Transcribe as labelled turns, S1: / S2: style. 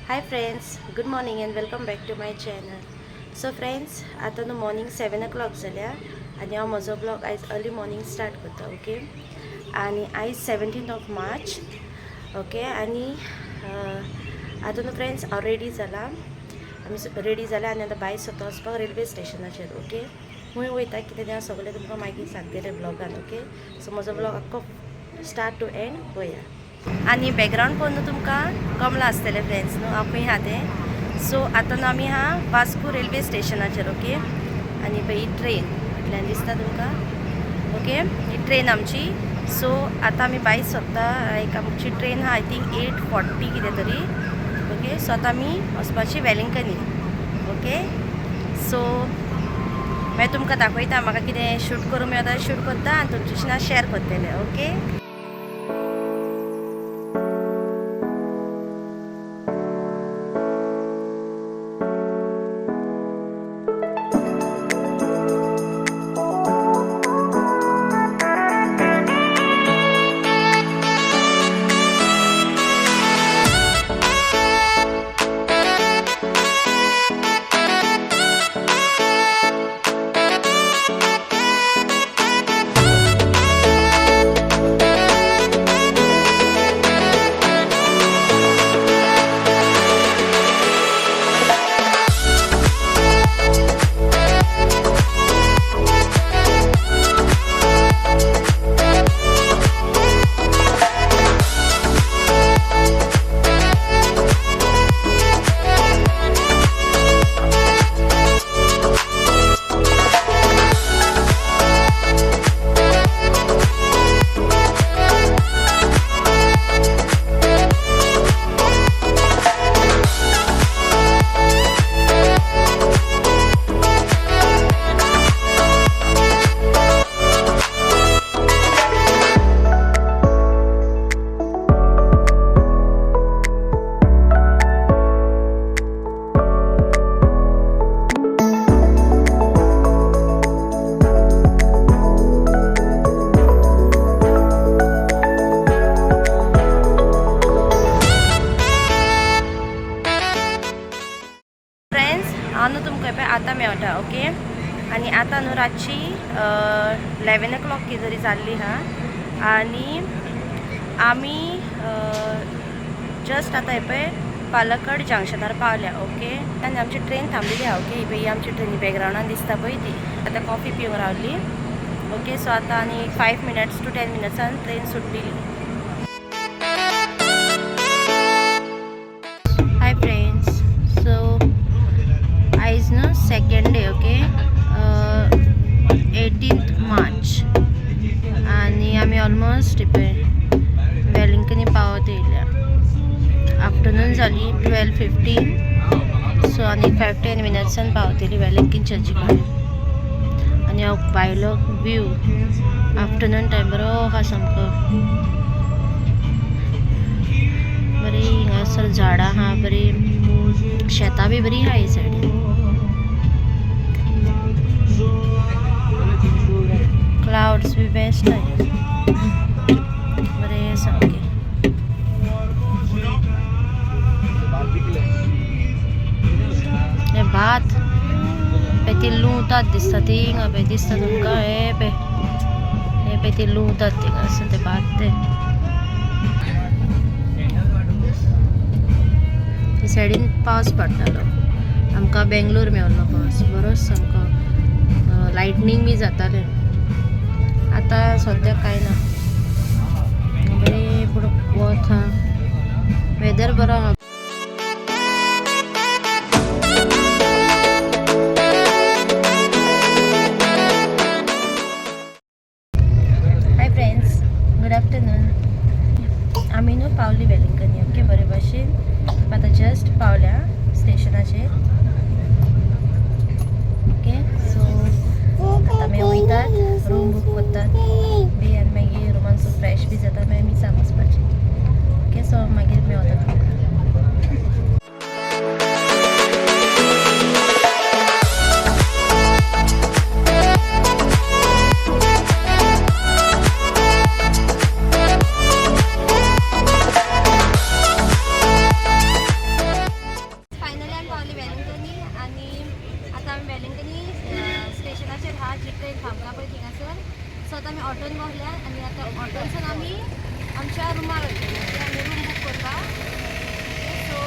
S1: Hi friends, good morning and welcome back to my channel. So friends, आतां न्हू morning 7 o'clock जाल्या आनी हांव म्हजो ब्लॉग आयज अर्ली मॉर्निंग स्टार्ट करता. ओके, आनी आयज 17 ऑफ मार्च. ओके, आनी आतां न्हू फ्रेंड्स हांव रेडी जाला, आमी रेडी जाल्या आनी आतां भायर सोदता वचपाक रेल्वे स्टेशनाचेर. ओके, खंय वयता कितें तें हांव सगळें तुमकां मागीर सांगतलें ब्लॉगान. ओके, सो म्हजो ब्लॉग आख्खो स्टार्ट टू एंड पळया. आनी बॅकग्रावंड पळोवन न्हू तुमकां कमला आसतलें फ्रेंड्स न्हू हांव खंय आहा तें. सो आतां न्हू आमी आहा वास्को रेल्वे स्टेशनाचेर. ओके, आनी पळय ही ट्रेन फाटल्यान दिसता तुमकां. ओके, ही ट्रेन आमची. सो आतां आमी भायर सोदता, लायक आमची ट्रेन आहा I think 8:40 कितें तरी. ओके, सो आतां आमी वचपाची वेलिंगकनी. ओके, सो मागीर तुमकां दाखयता म्हाका कितें शूट करूं मेळटा, शूट करता आनी तुमच्याशी हांव शेअर करतलें. ओके फ्रेंड्स, हांव न्हू तुमकां पळय आतां मेळटा. ओके, आनी आतां न्हू रातची 11 o'clock कितें तरी जाल्ली आहा आनी आमी जस्ट आतां पळय पालकड जंक्शनार पावल्या. ओके, आनी आमची ट्रेन थांबलेली आहा. ओके, ही पळय ही आमची ट्रेनी बॅकग्रावंडान दिसता पळय ती. आतां कॉफी पिवंक रावली. ओके, सो आतां आनी 5 minutes to 10 मिनट्सान ट्रेन सुट्टली. हाय फ्रेंड्स, सो आयज न्हू सेकेंड डे. ओके, 18 मार्च आनी आमी ऑलमोस्ट पळय वेलिंगकनी पावत येयल्या. आफ्टरनून जाली 12:15. सो आनी 5-10 मिनट्सान पावतली वेलिंगकनी चर्ची कडेन. आनी हांव भायलो व्यू आफ्टरनून टायम बरो आहा सामको. बरी हिंगासर झाडां आहा, बरी शेतां बी बरी आहा ह्या सायडीन. क्लाउड्स बी बेस्ट आहा, बरें सामकें. हे भात पळय ती लुंवतात दिसता ती हिंगा पळय दिसता तुमकां. हे पळय, हे पळय ती लुंवतात थिंगासर ते भात ते. हे सायडीन पावस पडटालो आमकां, बेंगलोर मेवल्लो पावस बरोच सामको. लायटनींग बी जातालें. आतां सद्याक कांय ना, बरें पूण वत आहा, वेदर बरो आहा. Hi friends, good afternoon. आमी न्हू पावली वेलिंगकनी. ओके, बरे भाशेन आतां जस्ट पावल्या स्टेशनाचेर. ओके, सो आतां आमी वयतात, रूम बूक करतात बी आनी मागीर रुमान सो फ्रेश बी जाता, मागीर मिसाक वचपाचें. ओके, सो मागीर मेवता तुमकां.
S2: हा जी ट्रेन थांबता पळय थिंगासर. सो आतां आमी ऑटोन बसल्या आनी आतां ऑटोनसून आमी आमच्या रुमार वयतले. आमी रूम बूक करपाक. सो